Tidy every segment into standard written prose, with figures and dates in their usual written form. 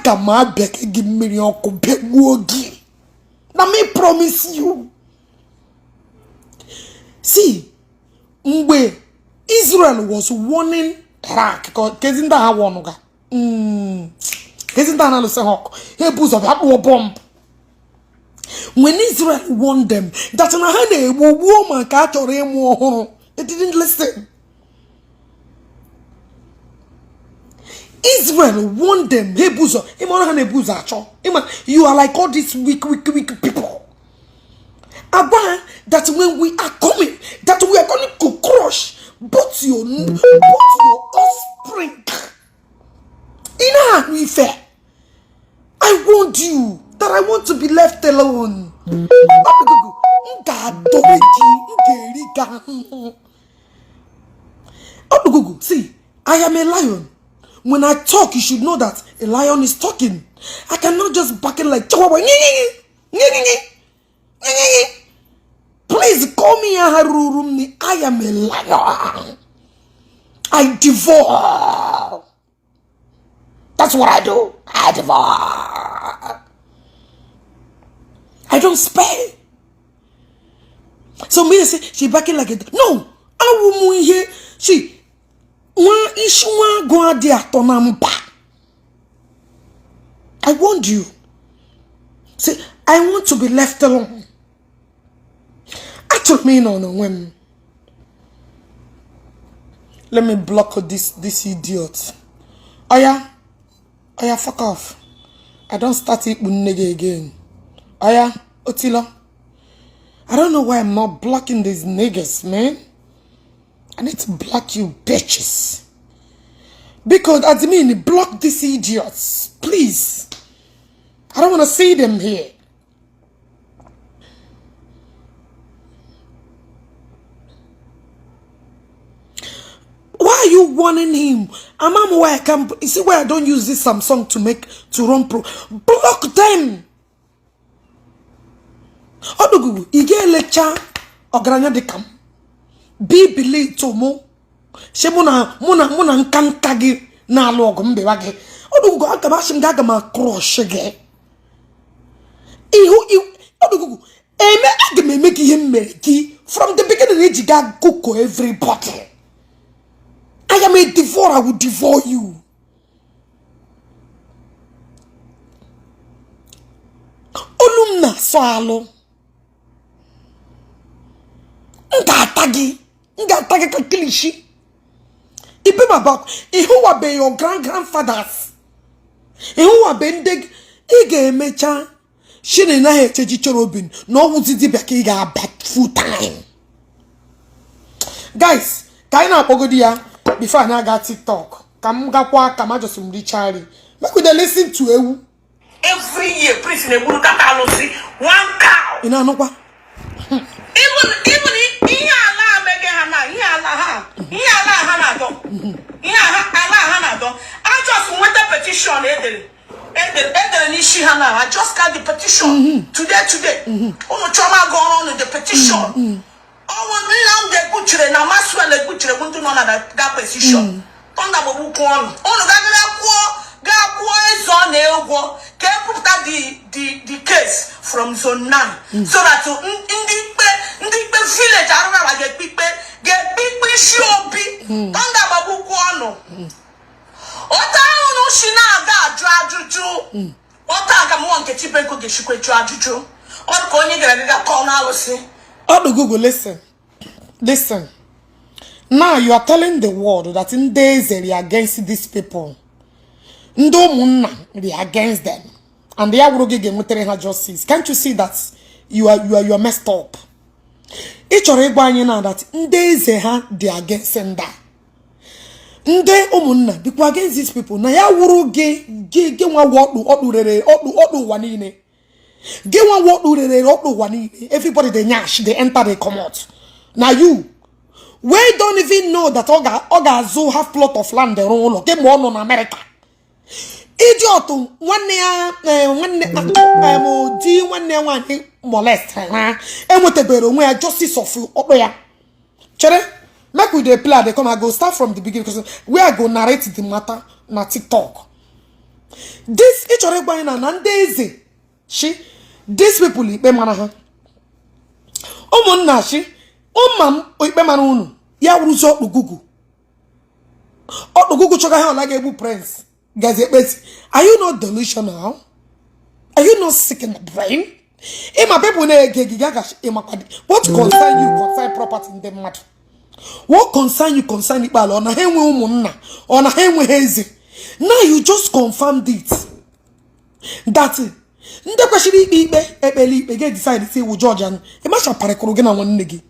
Aga m abịa gị mmiri ọkụ bịagbuo gị. Na me promise you. See, mgbe Israel was warning Iraq, kezi ndị agha warn ga kezi ndị a na-alụsị ha ọgụ, ha ebu ụzọ bịa kpụọ bọmbụ. When Israel warned them that na ha na-egbu gbuo maka a chọrọ ịmụ ọhụrụ, they didn't listen. Israel warned them, ha ebu ụzọ ịmara ha na-ebu ụzọ achọ ịma. You are like all these weak, weak, weak people. Agwa ha that when we are coming, that we are going to crush both your offspring. Ị na-anụ ife? I warned you that I want to be left alone. M ga-adọbe gị, m ga-eri gị ahụhụ. Odugugu, see, I am a lion. When I talk, you should know that a lion is talking. I cannot just bark it like chihuahua. Please call me aha ruru m. I am a lion. I devour. That's what I do. I devour. I don't spare. So me say she barking like a no. Awụ m ihe she nwa isi nwa agụ adị atọ na mba. I warned you. See, I want to be left alone. Achọrọ m ịnọ n'onwe m. Let me block this idiot. Oya, oya, fuck off. I don't start ikpu nne gị again. Oya, Otilo. I don't know why I'm not blocking these niggas, man. I need to block you bitches. Because admin, block these idiots, please. I don't want to see them here. Why are you warning him? I'm why I can't. You see why I don't use this Samsung to make to run pro. Block them. Odugugu, ị ga-elecha ọgaranya dị ka m. Bibili mụ. Si mụ na nka nka gị na-alụ ọgụ mbewa gị. Odugugu, aga m asị m gị, aga m a-crush gị. Ihu Odugugu, eme aga m eme gị ihe m mere gị from the beginning iji gaa kuko everybody. I am a devourer, I will devour you. Olu m na-asọ alụ. M ga-ata gị. M ga-ata gị ka kilishi. Ibe m about ịhụwabe your grand grandfathers. Ịhụwabe ndị ị ga-emecha shi na ị naghị echechi cherubim na ọgwụzi dibịa ka ị ga-aba full time. Guys, ka anyị na-akpọgodi ya before anyị aga TikTok. Ka m gakwa ka m ajọsị m richaa nri. Make we dey listen to ewu. Every year, priest na-egburu kata alụsị one cow. Ị na-anụkwa? Even ihe ala amege ha na ihe ala ha, ihe ala ha na-adọ, ihe ala ha na-adọ. I just nweta petition edere n'isi ha na I just got the petition today today. Unu chọma gụọrọ ọnụ the petition. Ọnwụ Nnamdi Egbuchere na Maxwell Egbuchere bụ ndị nọ na that petition. Thunder gbagbukwu ọnụ. Unu gagara kwuo, gaa kwuo eze ọ na-egwọ ka ekwupụta the case from zone 9 so that ndị ikpe village arụrara ga-ekpe ikpe isi obi. Thunder gbagbukwu ọnụ. Ọta ahụ si na-aga ajụ ajụjụ. Ọta aga mụọ nke Chibenko ga-eshikwa jụ ajụjụ. Ọ dị ka onye gara aga kọọ n'alụsị. Odugugu, listen. Listen. Now you are telling the world that ndị eze are against these people. Ndị ụmụnna dị against them. And ya wụrụ gị ga-enwetere ha justice. Can't you see that you are messed up? Ị chọrọ ịgwa anyị na that ndị eze ha dị against ndị a. Ndị ụmụnna dịkwa against these people na ya wụrụ gị nwa ọkpụ ọkpụ rere ọkpụ ọkpụ ụwa niile. Gị nwa ọkpụ rere ọkpụ ụwa niile. Everybody dey nyash, dey enter, dey come out. Na you we don't even know that ọ ga-azụ half plot of land rụọ ụlọ kemgbe ọ nọ na America. Idiot, nwanne ya, nwanne di nwanne ya nwaanyị molest ha enwetabere onwe ya justice of ọkpụ ya. Chere, make we dey play, dey come. I go start from the beginning because where I go narrate the matter na TikTok. This ị chọrọ ịgwa anyị na ndị eze shi these people ikpe mara ha, ụmụnna shi ụma m ikpe mara unu, ya wụrụzi ọkpụgugu ọkpụgugu chọga ha ọla ga-egbu prince gazi ekpezi. Are you not delusional? Are you not sick in the brain? Ịma people na-ege gị gaga ịmakwa what concern you concern property ndị mmadụ, what concern you concern ikpe ala, ọ na ha enwe ụmụnna, ọ na ha enweghị eze. Now you just confirmed it that ndị kwesịrị ikpe ikpe ekpele ikpe ga-decide si iwu judge and ịmacha parịkụrụ gị na nwanne gị.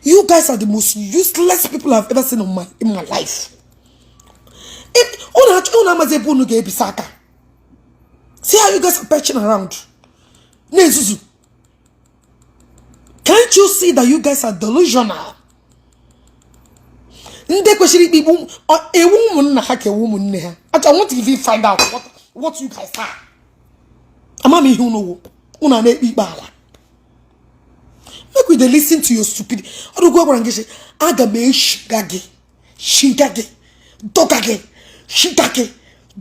You guys are the most useless people I've ever seen in my life. Unu amazi ebe unu ga-ebisa aka. See how you guys are perching around na-ezuzu. Can't you see that you guys are delusional? Ndị kwesịrị ikpe ikpe ewu ụmụnna ha ka ewu ụmụnne ha. I want to even find out what you guys are. Ama m ihe unu wụ. Unu a na-ekpe ikpe ala. Make we dey listen to your stupid. Ọdụgwụ gwara gị sị aga m eshiga gị, shiga gị, dọga gị, shiga gị,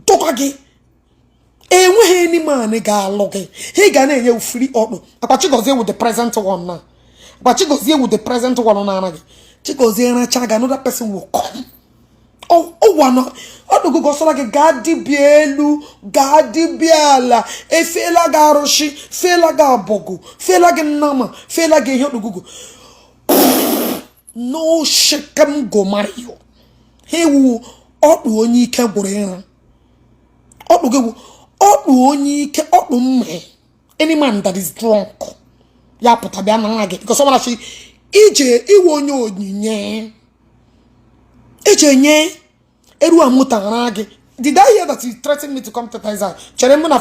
dọga gị. Enweghị any man ga-alụ gị. Ị ga na-enye free ọkpụ. Akwa Chigozie with the present one now. Akwa Chigozie with the present one na gị. Chigozie racha gị, another person will come. Ụwa nọ ọdụgụgụ ọsọrọ gị gaa dibịa elu, gaa dibịa ala, efeela gị arụsị, feela gị abọgụ, feela gị nnama, feela gị ihe ọdụgụgụ. No shekem go marry you. Ha ewu ọkpụ onye ike gwụrụ ịra. Ọkpụ gị wụ ọkpụ onye ike, ọkpụ mmiri. Any man that is drunk ya pụta bịa nara gị because ọ mara chi ije iwe onye onyinye ije nye eruwa moto ara gị. Did I hear that you threatened me to come to Texas? Chere mụ na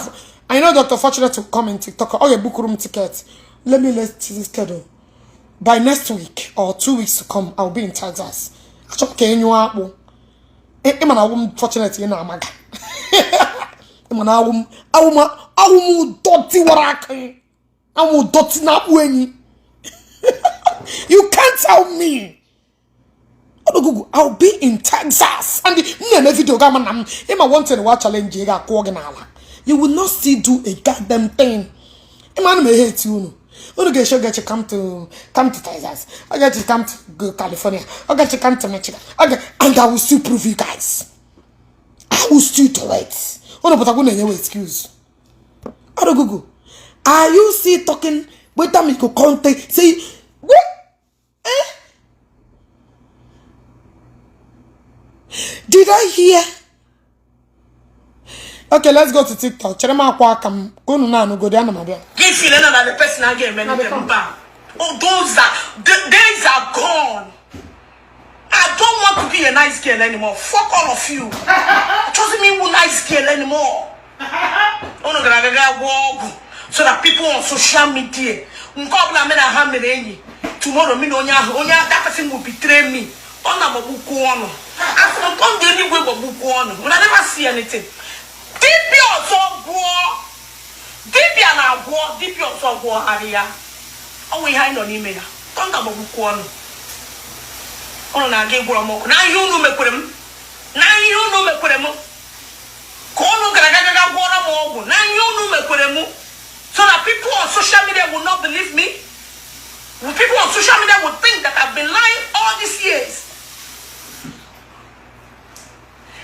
I know Dr. Fortunate to come in TikTok. Ọ ga-ebukuru m ticket. Let me let schedule. By next week or 2 weeks to come, I'll be in Texas. Achọrọ ka enyu akpụ. Ịma na awụ m Fortunate ị na-amaga. Ịma na awụ m awụ m awụ m ụdọ tiwara aka. Awụ ụdọ ti na-akpụ enyi. You can't tell me. Odogugu, I'll be in Texas. And m na-eme video ga ama na m ịma one thing wa challenge ị ga-akwụọ gị n'ala. You will not still do a goddamn thing. Ịma ana m ehe eti unu. Unu ga-esho gachi come to Texas. I get come to California. I get come to Michigan. Okay, and I will still prove you guys. I will still do it. Unu pụtakwu na-enyewe excuse. Odogugu, are you still talking whether me go contact say what? Eh? Did I hear? Okay, let's go to TikTok. Chere m akwa aka m ka unu na-anụgodi ana m abịa. Gị feel na the person a ga-eme anything, mba. Oh, those are the days are gone. I don't want to be a nice girl anymore. Fuck all of you. Trust me, who nice girl anymore. Unu gara aga ga gwọ ọgwụ so that people on social media nke ọbụla mere ha mere enyi tomorrow mi na onye ahụ onye that person will betray me. Ọ na-agbagbukwu ọnụ. Asị m ọ ndị eluigwe gbagbukwu ọnụ. Una never see anything. Dibịa ọzọ gwọọ, dibịa na-agwọ, dibịa ọzọ gwọgharị ya. Ọ nwụ ihe anyị nọ n'ime ya. Tọnda gbagbukwu ọnụ. Unu na-aga ịgwọrọ m ọgwụ na ihe unu mekwere m, na ihe unu mekwere m ka unu gara aga gaga gwọrọ m ọgwụ, na ihe unu mekwere m so that people on social media will not believe me. People on social media will think that I've been lying all these years.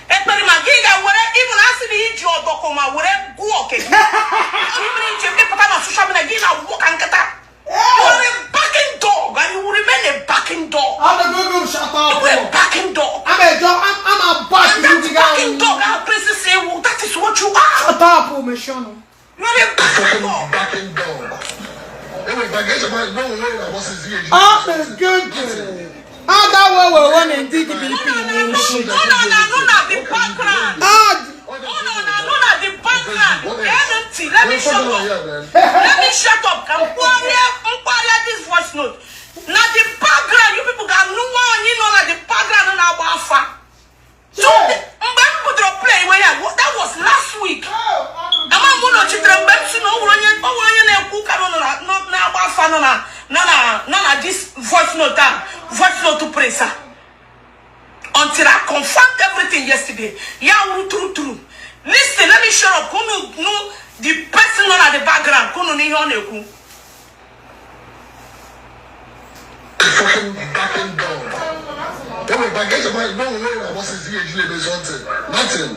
Ekpere ma gị ga-were even asị na iji ọdọkọ ma were gụọ oke gị. Ihe mere iji ịpụta na social media gị na-agwụ ka nkịta. You are a barking dog and you will remain a barking dog. Odogugu, shut up. You are a barking dog. I'm a dog. I'm a bark. And that barking dog, our princess say, well, that is what you are. Shut up, Omeshono. You are a barking dog. Barking dog. Anyway, I guess about no way that was his Odogugu. Aga wewe we na ndị DBP n'isi. Unu na-anụ na the background. Ah, Unu na-anụ na the background. Geenụ ntị, let me shut up. Let me shut up. Ka m kwugharịa this voice note. Na the background, you people ga-anụ nwaanyị nọ na the background na-agba afa. So, mgbe m bidoro play iwe ya, that was last week. Ama m nọchitere mgbe m si na o nwere onye na-ekwu ụka nọ na-agba afa nọ na this voice note a, voice note prince a. Until I confirmed everything yesterday. Ya wuru true true. Listen. me shut up ka unu nụ the person nọ na the background, ka unu nụ ihe ọ na-ekwu. Fucking barking dog. Enwere ba ga-eche ma no nwere na bọsị ihe ejiri eme something. Nothing.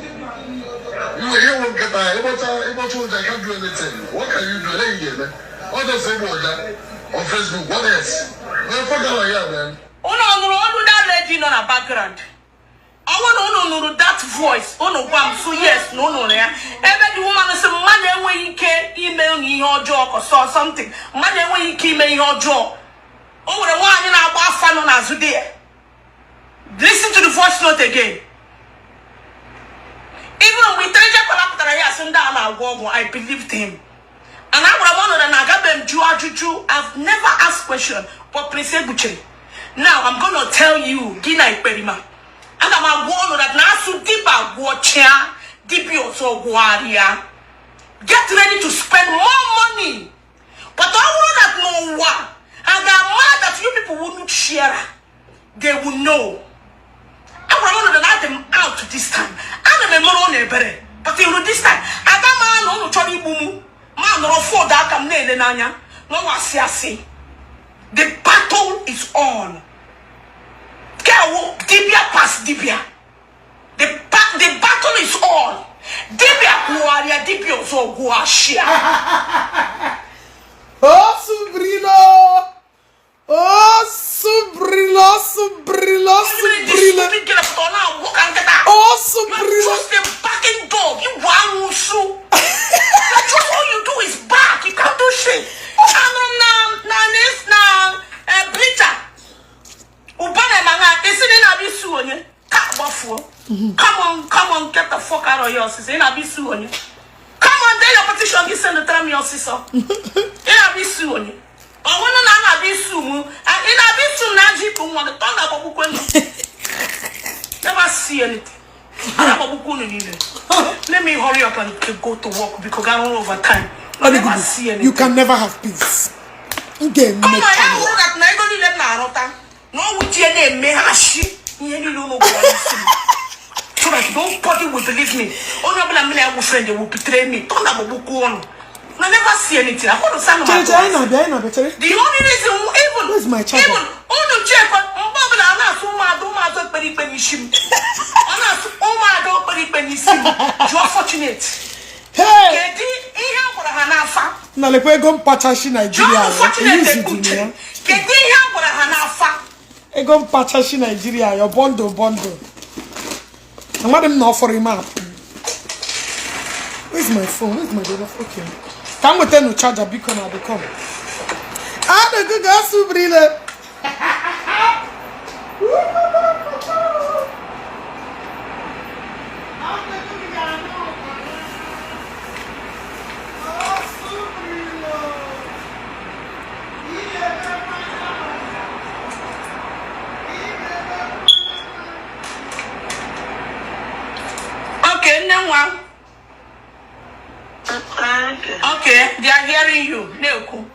You you won't get that. Ịgbọcha ịgbọcha ụja, you can't do anything. What can you do? Ele ihe eme. All those same ụja on Facebook. What else? Man, fuck out of here, man. Unu nụrụ olu that lady nọ na background? Ọ bụrụ na unu nụrụ that voice, unu gwa m so yes na unu nụrụ ya. Ebe the woman sị mmadụ enweghị ike ime unu ihe ọjọọ, ka so something, mmadụ enweghị ike ime ihe ọjọọ. O nwere nwaanyị na-agba afa nọ n'azụ di ya. Listen to the voice note again. Even mgbe intelligent caller pụtara ya sị ndị a na-agwọ ọgwụ, I believed him. And agwara m ọnọdụ na agabeghị m jụọ ajụjụ. I've never asked question, but Prince Egbuchere, now I'm gonna tell you, gị na Ekperima, aga m agwa ụnụ that na asụ dibịa gwọchịa, dibịa ọzọ gwọgharịa. Get ready to spend more money. But ọ bụrụ that n'ụwa a ga-ama that you people wouldn't share, they will know. Agwara m ụnụ na adị m out this time. Ana m emere ụnụ ebere, but iru this time aga m anọ ụnụ chọrọ igbu m ma nọrọ fold aka m na-ele n'anya na ọwa asị asị. The battle is on. Kewu dibia pass dibia. The battle is on. Dibia kwugharịa, dibia ọzọ gwụghachia. O subrilo! O subrilo, subrilo, subrilo. Ọ na-agwụ ka nkịta. O You are subrilo. just a barking dog. You amụsụ. That's just all you do is bark. You can't do shit. Anụ na bleacher. Ụba na ema ha esi na ị na-abịa isu onye ka gbafuo. Come on, come on, get the fuck out of here ọsịsọ. Ị na-abịa isu onye. Come on, dee your petition gị, send m ya ọsịsọ. Ị na-abịa isu onye. Ọ bụrụ na a na-abịa isu m, ị na-abịa isu m na ajọ ikpu nwa gị, tọ na-agbagbukwe nụ. Never see anything. A na-agbagbukwe unu niile. Let me hurry up and to go to work because I run over time. Never see anything. You can never have peace. M ga-eme Kama ya hụrụ that na ego niile m na-arụta na ọnwụ tie na-emeghachi ihe niile unu gwara n'isi m, so that nobody will believe me. Onye ọbụla m na-egwu friend will betray me. Tọ na-agbagbuku ọnụ na never see anything. Akwụrụ sanụ. Chere, chere, anyị na-abịa, anyị na-abịa, chere. The only reason even Where's my charger? even unu chekwa mgbe ọbụla a na-asụ ụmụada ụmụada ekpere ikpe n'isi m, ọ na-asụ ụmụada okpere ikpe n'isi m, jụọ Fortunate. Hey! Kedu ihe a gwara ha n'afa? Na lekwa ego mpachashi Naijiria. Jụọ Fortunate. Eyuzu dị Ekpuche ya. kedu ihe a gwara ha n'afa? Ego mpachashi Naijiria ya bundle bundle. Amadị m na ọ fọrọ ime apụ. Where's my phone? Where's my other? Okay. Ka m nweta nụ charger, biko, na adịkọm. Adịgo ga-asụbrile. Okay, nne nwa. Okay, they are hearing you. Na-ekwu.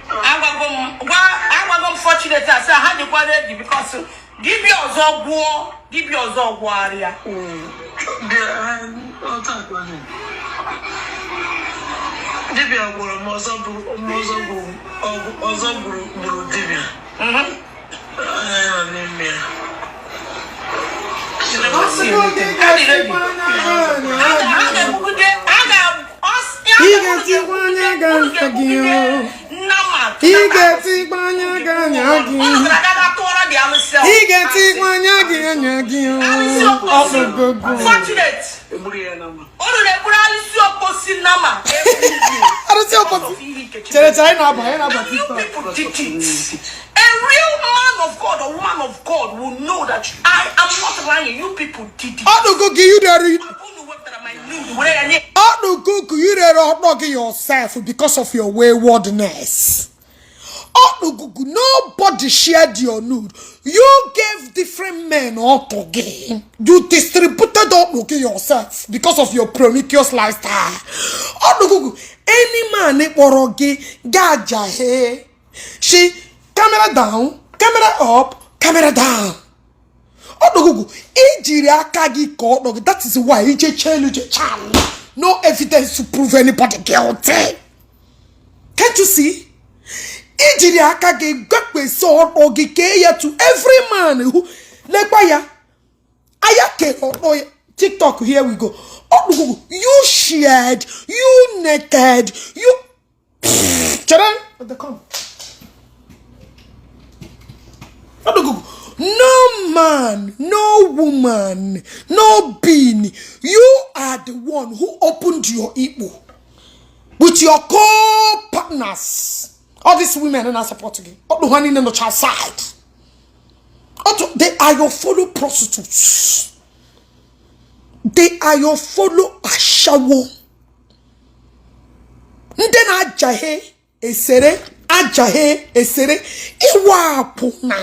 Agwago m gwa, agwago m Fortunate asị ha dịkwa ready because dibịa ọzọ gwụọ, dibịa ọzọ gwọgharịa. Dibịa gwọrọ m ọzọ bụ m ọzọ gburu ọzọ gburu gburu dibịa. Anya nọ n'ime ya. Never see anything. Ha dị ready. Ha ga-egbugide ha ga Ị ga-etikwa anya ga anya gị o. Nnama. Ị ga-etikwa anya gị anya gị. Unu gara aga tụọrọ dị alụsị. Ị ga-etikwa anya gị anya gị o. Alụsị okposi. Ọgụgụ. Fortunate. Egburu ya na mma. Unu na-egburu alụsị okposi nnama. Arụsị okposi. Chere, chere, anyị na-aba, anyị na-aba And you TikTok. people did it. A real man of God or woman of God will know that I am not lying. You people did it. Ọdụgụ gị yirere. Unu wepụtara my nude were ya nye. Ọdụgụ yirere ọdọ gị yourself because of your waywardness. Ọdụgụgụ, nobody shared your nude. You gave different men ọtụ gị. You distributed ọtụ gị yourself because of your promiscuous lifestyle. Ọdụgụgụ, any man kpọrọ gị gaja he. She camera down, camera up, camera down. Ọdụgụgụ, ijiri aka gị ka ọdọ gị. That is why ijecha elu jecha ala. No evidence to prove anybody guilty. Can't you see? I jiri aka gị gakpesa ọtọ gị kee ya to every man who lekwa ya aya kere ọtọ ya. TikTok, here we go. Ọkpụgụgụ, you shared, you naked, you chere they come. Ọkpụgụgụ, no man, no woman, no being. You are the one who opened your ikpo with your co-partners. All these women are not supporting you. All the one in the outside. They are your fellow prostitutes. They are your fellow ashawo. Ndị na-ajahe esere ajahe esere ịwa akwụna.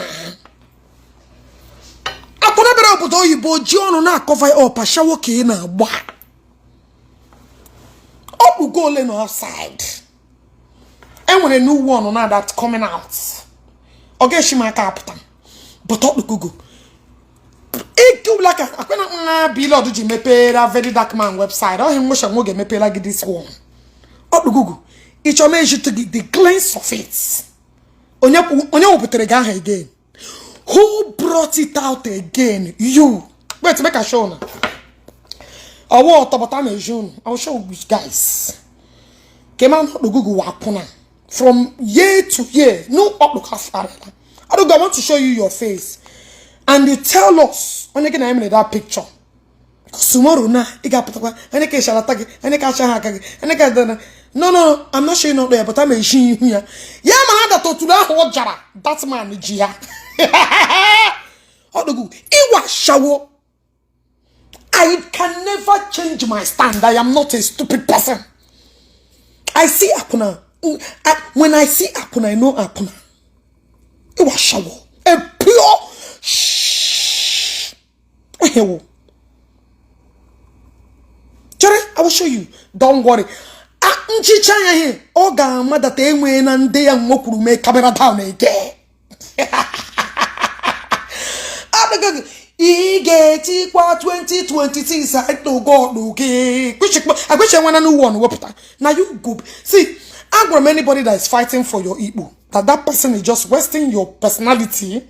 Akwụna bịara obodo oyibo ji ọnụ na-acover up ashawo ka ị na-agba. Ọkpụgo ole nọ outside. Enwere new one now that coming out. Ọ ga-eshi m aka apụta. But ọkpụgogo. Ike ka akwena nwa Blord ji mepere Very Dark Man website. Ọ hị nwesha nwoge emepela gị this one. Ọkpụgogo. Ị chọrọ m ejite gị the glance of it. Onye onye wepụtara gị aha again? Who brought it out again? You. Wait, make I show now. Ọwọ́ ọtọ but I'm a jeune. I will show you guys. Kema ọkpụgogo wapụna. From year to year, no ọkpụka. I don't I want to show you your face. And you tell us onye gị na emere that picture. Because tomorrow na ị ga-apụtakwa onye ka ịsharata gị onye ka acha ha aka gị onye ka dana. No, no, I'm not showing up there, but I'm eshi ihu ya. Ya mana data oturu ahụ ọ jara that man ji ya. Ọdụgụ ịwa shawo. I can never change my stand. I am not a stupid person. I see akwụna. When I see akwụna, I know akwụna. Ịwa shawo. A pure shh. Ewo. Chere, I will show you. Don't worry. Nchicha ya ihe ọ ga-ama data enwee na ndị ya nwokwuru mee camera down again. Abịaghị ị ga-etikwa 2026 atụgo ọdụ gị. Agwịcha enwena new one wepụta. Na you go see, agwara m anybody that is fighting for your ikpo that that person is just wasting your personality,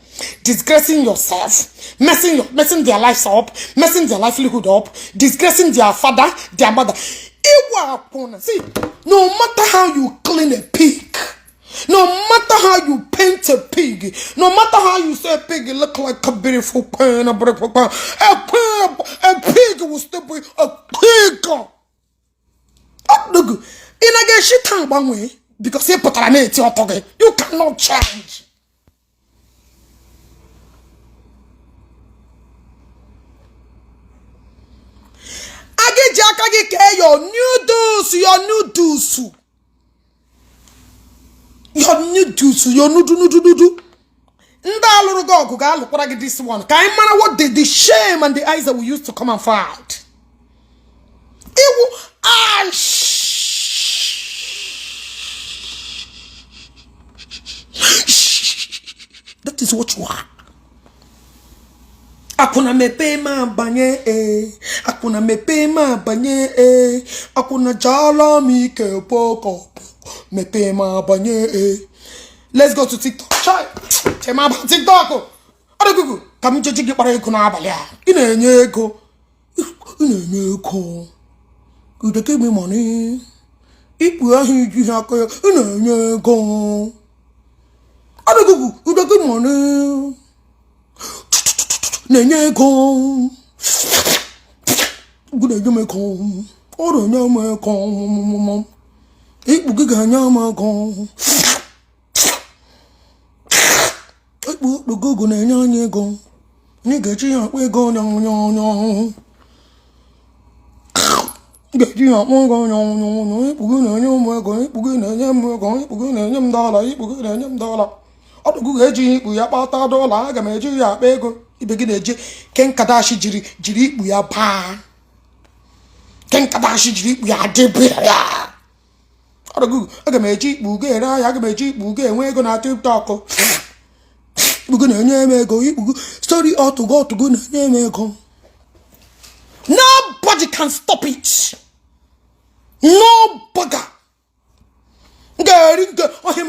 disgracing yourself, messing their lives up, messing their livelihood up, disgracing their father, their mother. Iwa akwụna. See, no matter how you clean a pig, no matter how you paint a pig, no matter how you say a pig look like a beautiful queen, a beautiful queen, a pig will still be a pig. Ị na-ga-eshi taa gbanwee because ị pụtara na-eti ọtọ gị. You cannot change. A ga-eji aka gị kee your noodles, your noodles. Your noodles, your nudu nudu nudu. Ndị alụrụ gị ọgụ ga-alụkwara gị this one. Ka anyị mara what the shame and the eyes that we used to come and fight. Iwu ash. That is what you are. Akwụna mepee ma banye e. Akwụna mepee ma banye e. Akwụna jala m ike poko. Mepee ma banye e. Let's go to TikTok. Chai. Chema ba TikTok. Ọdụgụgụ ka m jeji gị kpara ego n'abalị a. Ị na-enye ego. Ị na-enye ego. You dey give me money. Ikpu ahụ iji ha aka ya. Ị na-enye ego. Ọdụgụgụ, you dey give money. Na-enye ego. Ugwu na-enye m ego. Ọ na-enye m ego. Ikpu gị ga-enye m ego. Ikpu okpogoogu na-enye anyị ego. Anyị ga-eji ya akpa ego nyọ. Ga-eji ya akpa ego nyọ nyọ nyọ. Ikpu gị na-enye m ego. Ikpu gị na-enye m ego. Ikpu gị na-enye m dọla. Ikpu gị na-enye m dọla. Ọdụgụ ga-eji ikpu ya kpata dọla. Aga m eji ya akpa ego. Ibe gị na-eji Kim Kardashian jiri ikpu ya baa. Kim Kardashian jiri ikpu ya dịbịa ya. Ọdụgụ aga m eji ikpu gị ere ahịa. Aga m eji ikpu gị enwe ego na TikTok. Ikpu gị na-enye m ego. Ikpu gị story ọtụgụ ọtụgụ na-enye m ego. Nobody can stop it.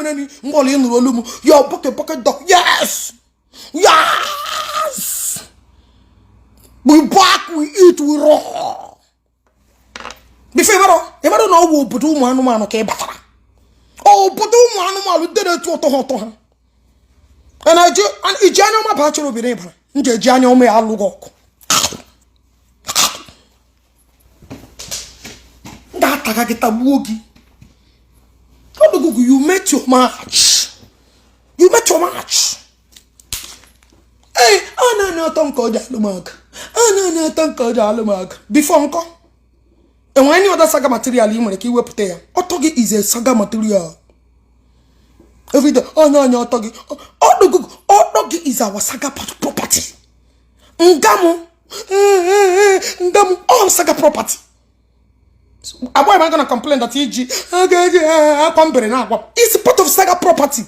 mere ni mgbe ọla ị nụrụ olu m your bucket bucket dog. Yes, yes, we bark, we eat, we roar. Before ịmara na ọ wụ obodo ụmụ anụmanụ ka ị batara, obodo ụmụ anụmanụ ndị na-etu ụtọ ha ụtọ ha. Iji anya ọma baa chọrọ obi n'ịbara m ji eji anya ọma ya alụ gị ọkụ. M ga-ataga gị tagbuo gị. Ọdụgụgụ, you met your match, you met your match. Ee, a na-ana atọ nke ọja alụmaka, a na-ana atọ nke ọja alụmaka. Before nkọ enwere any other saga material ị nwere ka iwepụta ya? Ọtọ gị is a saga material. Everyday onye onye ọtọ gị, ọdụgụgụ, ọtọ gị is our saga property. Ngamụ ngamụ all saga property. Agba am I gonna complain that iji akwa mbere na agwa? It's part of saga property.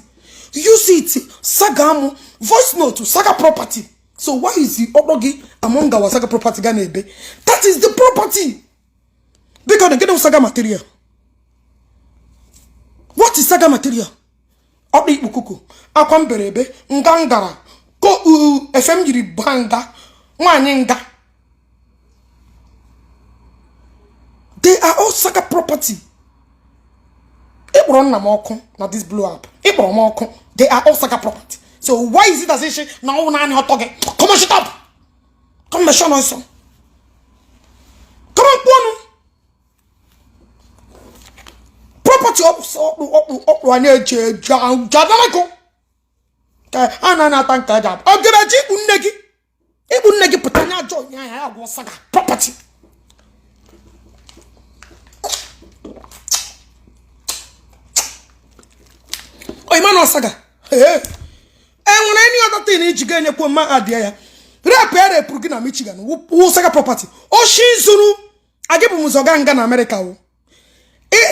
Use it. Saga mụ voice note, saga property. So why is the ọkpọ gị among our saga property ga na-ebe? That is the property. Because gịnị saga material? What is saga material? Ọkpa ikpukuku, akwa mberebe, nga ngara ko efe m jiri baa nga nwaanyị nga. They are all saga property. Ịkpọrọ nna m ọkụ na this blue app, ịkpọrọ m ọkụ. They are all saga property. So why is it as if na ọnwụ naanị ọtọ gị? Come on, shut up. Come on, shut ọsọ. Come on, kpọnụ property ọkpụ ọkpụ ọkpụ a na-eji eji jadarago ka a na-anata nke aja ọ gara ji ikpu nne gị, ikpu nne gị pụta anya ajọ onye ahịa ya gwụ saga property. Oimana saga. Enwere any other thing iji ga-enyekwu mma adịa ya? Repụ ya, repụrụ gị na Michigan wụ saga property. Oshi zuru agị bụ m ụzọ gaa nga na America wụ.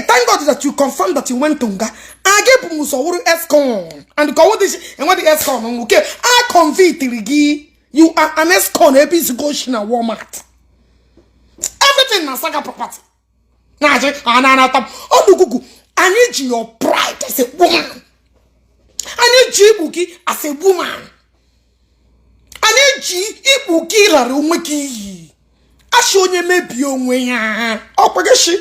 Thank God that you confirmed that you went to nga. Agị bụ m ụzọ wụrụ escon and ka ọwụ dị enwe dị escon nwoke a convictiri gị. You are an escon ebe izugo oshi na Walmart. Everything na saga property. Na-achị a na-anata m ọdụgụgụ. Anyị ji your pride as a woman, anyị ji ikpu gị as a woman, anyị ji ikpu gị rara onwe gị iyi. Achị onye mebie onwe ya, ọkwa gị shi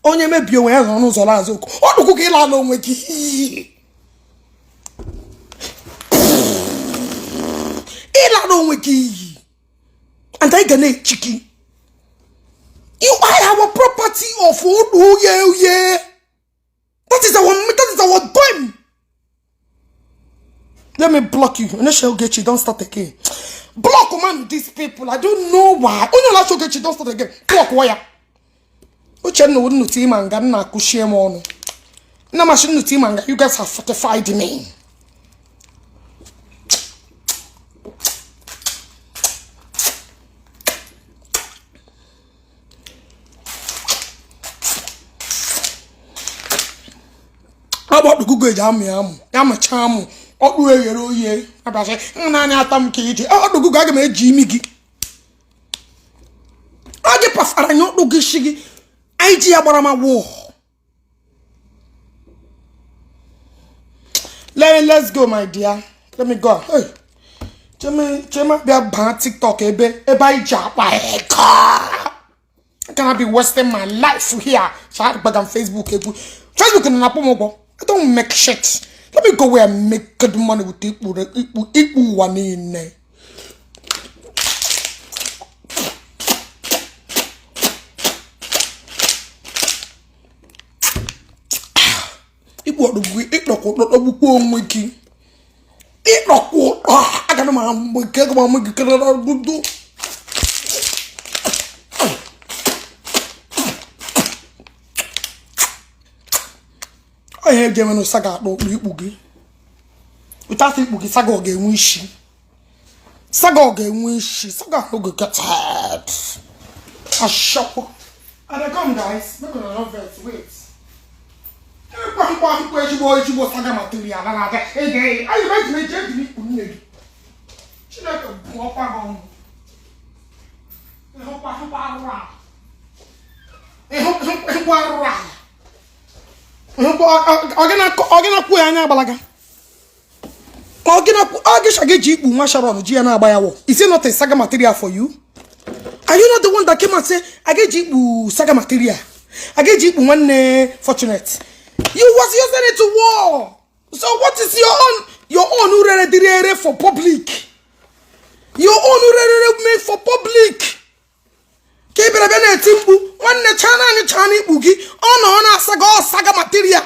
onye mebie onwe ya nọ n'ụzọ lazụ okwu. Ọdụgụgụ, ịlala onwe gị iyi, ịlara onwe gị iyi, and anyị ga na-echi gị. You are our property of Oye Oye. That is our game. Let me block you. Initial Ogechi, don't start again. Block man, these people. I don't know why. Onye last Ogechi, don't start again. Block wire. Uche no wouldn't team and na kushie m ọnụ. Na machine no team and you guys have fortified me. Agbakpụ eji amụ ya amụ ya macha amụ ọkpụ eghere oye abịasị naanị ata m ka iji ọdụgụgụ. Aga m eji imi gị ọ gị pafara anya ọkpụ gị shi gị anyị ji ya gbara ma wụ. Let's go, my dear. Let me go. Hey. Chema chema bịa baa TikTok ebe ebe anyị ji akpa ego. I cannot be wasting my life here. So I gbaga m Facebook egwu. Facebook na na-akwụ m ụgwọ. I don't make shit. Let me go where I make good money with ikpu ikpu ikpu ụwa niile. Ikpu ọdụgụ ịkpọkwa ụtọ onwe gị. Ịkpọkwa ụtọ agana m amụ gị, aga m amụ gị karịrị ọdụdụ. Ọ ihe eji enwe saga akpọ okpu ikpu gị. Without ikpu gị, saga ọ ga-enwe isi. Saga ọ ga-enwe isi. Saga no go get head. Ashọpụ. I dey come, guys. Make una no vex. Wait. Nkwa nkwa nkwa ezigbo ezigbo saga material na na-abịa. Ege anyị eji eji eji ikpu nne gị. Chineke bụọkwa gị ọnụ. Ịhụkwa hụkwa arụrụ ala. Ịhụ hụkwa arụrụ ala. Ọ gị na-akwụ ya anya agbalaga. Ọ gị na-akwụ ọ gị gị ji ikpu nwa Sharon ji ya na-agba ya wọ. Is it not a saga material for you? Are you not the one that came and say, I get ikpu saga material? I get ikpu nwanne Fortunate. You was using it to war. So what is your own? Your own urere direre for public. Your own urere made for public. Ka ị bịara bịa na-eti mkpu nwanne chana anyị chana ikpu gị ọ nọ ọ na-asaga ọ saga material.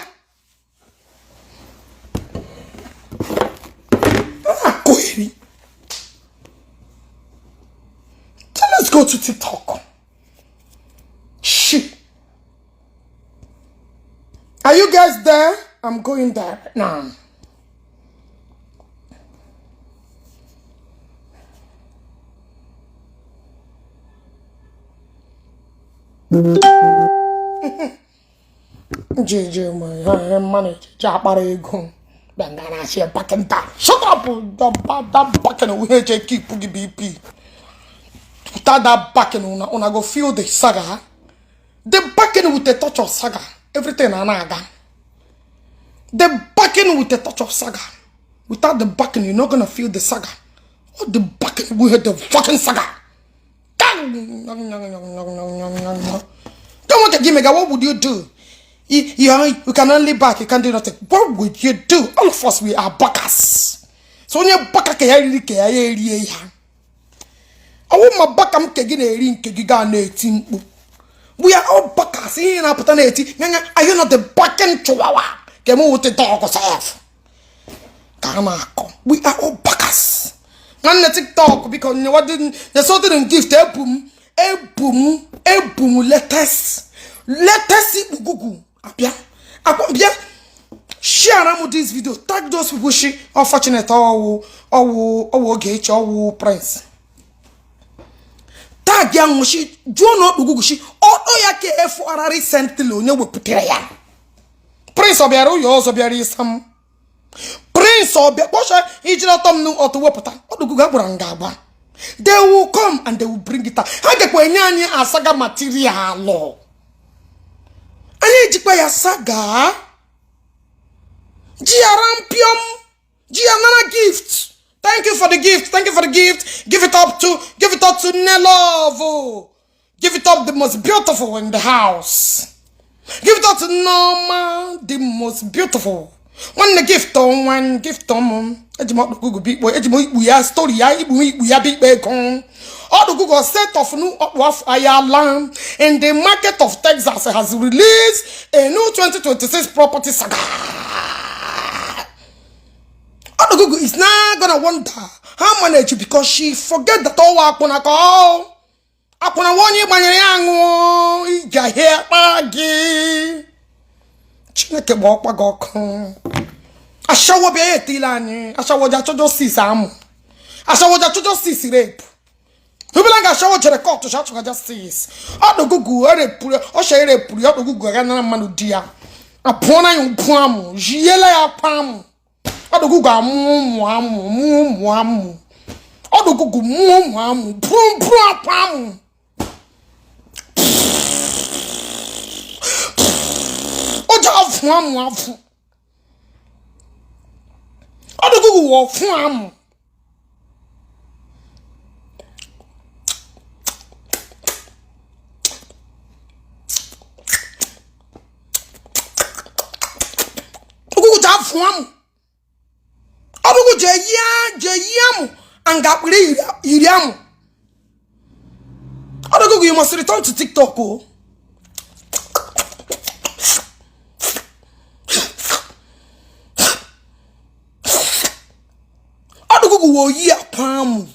Akụgheri. So let's go to TikTok. Shit. Are you guys there? I'm going there right now. JJ my manager akpara ego bịa na bakenta. Shut up! That backing we keep gị BP. Without that backing, una go feel the saga. The backing with the touch of saga. Everything anaga. The backing with the touch of saga. Without the backing, you're not gonna feel the saga. What the backing? We had the fucking saga. Don't want to give me what would you do? You can only back, you can't do nothing. What would you do? All of us, we are backers. So when you back, I want my back, I'm We are all backers. Are you not the backing chihuahua? With the dog yourself. We are all backers. And the TikTok because you what didn't there's something in gift ebum ebum ebum latest Google abia abia share am this video, tag those people she unfortunate owo owo owo Ogechi owo Prince tag ya nwushi jụọ na Google shi odo ya ka efu ara recently onye wepụtara ya Prince obiara ụyọ ọzọ bịara isam Prince obia kpọcha ijiri ọtọ m ọtọ wepụta ọdụgụgụ agbara nga agba. They will come and they will bring it out. Ha gakwa enye anyị asaga material. Anyị ejikwa ya saga ji ya rampiom ji ya nara gift. Thank you for the gift. Thank you for the gift. Give it up to Nelove. Give it up the most beautiful in the house. Give it up to Norma, the most beautiful. One gift on one gift on Google big boy, we story we are big bacon. All the Google set of new of Ayala in the market of Texas has released a new 2026 property saga. All the Google is now gonna wonder how manage because she forget that all akuna call. Akuna wonye banyere angu ija here. Chineke bụ ọkpa gị ọkụ. Ashawo bịa etila anyị. Ashawo ja achọ justice amụ. Ashawo ja achọ justice rape. Hubila ga ashawo jere court cha achọ justice. Ọdụgụgụ erepụrụ ọsha erepụrụ ya ọdụgụgụ ga nara mmanụ di ya. Apụọ na ya ụpụ amụ. Jiela ya akwa amụ. Ọdụgụgụ amụ ụmụ amụ mụ ụmụ amụ. Ọdụgụgụ mụ ụmụ amụ bụrụ bụrụ akwa amụ. Oja afụ amụ afụ. Ọdụgụgụ wọ fún amụ. Ọdụgụgụ ja afụ amụ. Ọdụgụgụ je yi amụ anga akpịrị yiri amụ. Ọdụgụgụ, you must return to TikTok o. Ọdụgụgụ wo yi akwa amụ.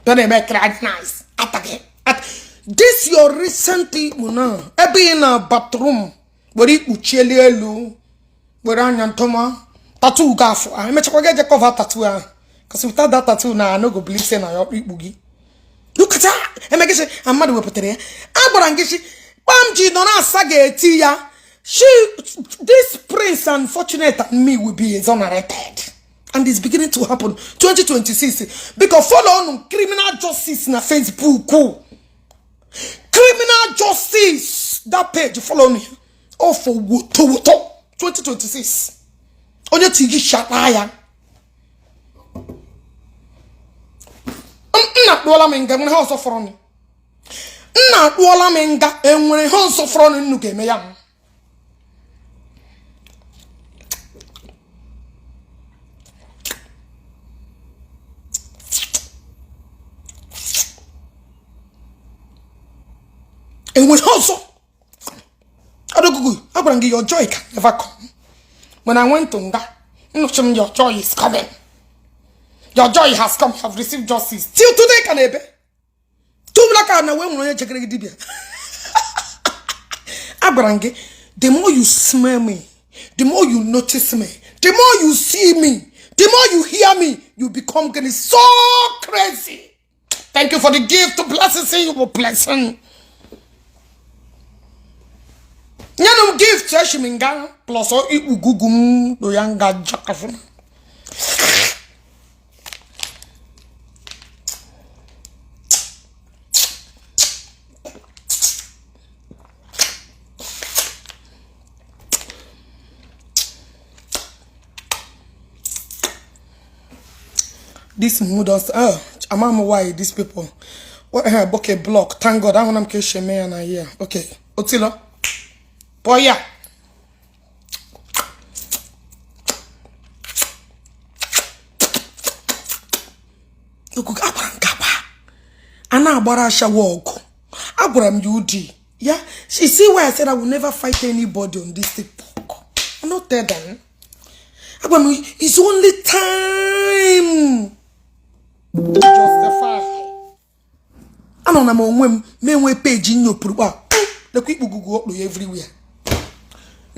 Don't make it nice. This your recent ikpu na ebe ị na bathroom were ikpuchielu elu were anya ntụma tattoo ga afọ ahụ emechakwa ga eje cover tattoo ahụ because without that tattoo na I no go believe say na ya ikpu gị. Look at that. Emegishi mmadụ wepụtara ya a gwara gị shi kpam ji nọ na-asa ga-eti ya. She, this Prince unfortunate and me will be exonerated. And it's beginning to happen. 2026. Because follow on criminal justice na Facebook. Criminal justice. That page, follow me. All for woto woto 2026. Onye tigi shata ya. Nna akpụọla m nga enwere ihe ọzọ fọrọ nna akpụọla m nga enwere ihe ọzọ fọrọ nnu ga-eme ya m. Enwere ihe ọzọ. Adogugu, agwara m gị, your joy can never come. When I went to nga, nnụchi m, your joy is coming. Your joy has come, you have received justice. Till today ka na-ebe. Tubula ka na wee nwere onye jegere gị dibịa. Agwara m gị, the more you smell me, the more you notice me, the more you see me, the more you hear me, you become getting so crazy. Thank you for the gift. Blessing you will blessing. Nyenụ m gift eshi m nga plus ikpu gugu m do ya nga jakafụ. This mood us, oh, ama m why these people. What okay, block. Thank God. Ahụna m ka esi eme ya na here. Okay, otilo. Pụọ ya. Okuku agbara nkapa. A na-agbara ashawo ọgụ. Agwara m ya ụdị. Ya, she see why I said I will never fight anybody on this TikTok. I no tell them. Agwara m, it's only time to justify. Anọ na m onwe m ma enwe peji nyopụrụ kpa lekwa ikpugugu ọkpụ ya everywhere.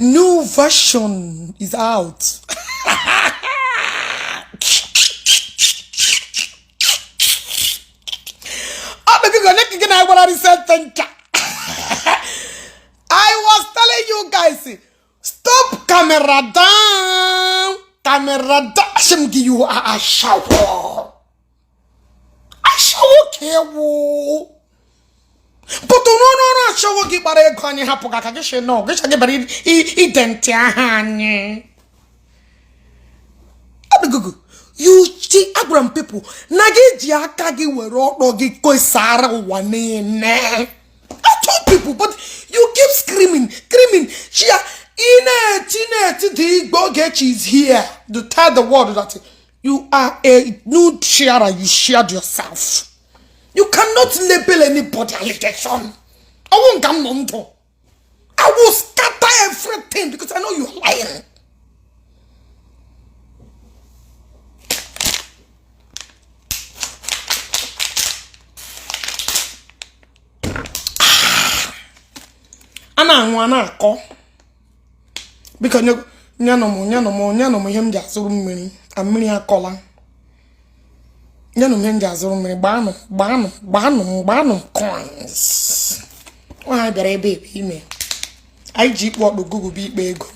New version is out. Ọ dị gị onye ka gị na-agbara recent ncha. I was telling you guys, stop camera down, camera down. Asị m gị, you are ashawo. Ashawo ka ewu. But n'ọrụ ọrụ ashawo gị gbara ego anyị hapụ gị aka gị shi nọ gị gị bara identi aha anyị. Adugugu, you see, agwara m people na gị ji aka gị were ọkpọ gị kwesara ụwa niile. I told people, but you keep screaming, screaming. Shia, ị na-eti the Igbo Ogechi is here to tell the world that you are a nude sharer. You shared yourself. You cannot label anybody allegation. I won't come on to. I will scatter everything because I know you're lying. A na-anwụ a na-akọ. Biko nyenụ m nyenụ m nyenụ m ihe m ji azụrụ mmiri a mmiri akọla. Nyenụ m ihe m ji azụrụ mmiri gbaanụ gbaanụ gbaanụ m gbaanụ m coins. Nwaanyị bịara ebe ebe ime. Anyị ji ikpu ọkpụ Google bụ ikpe ego.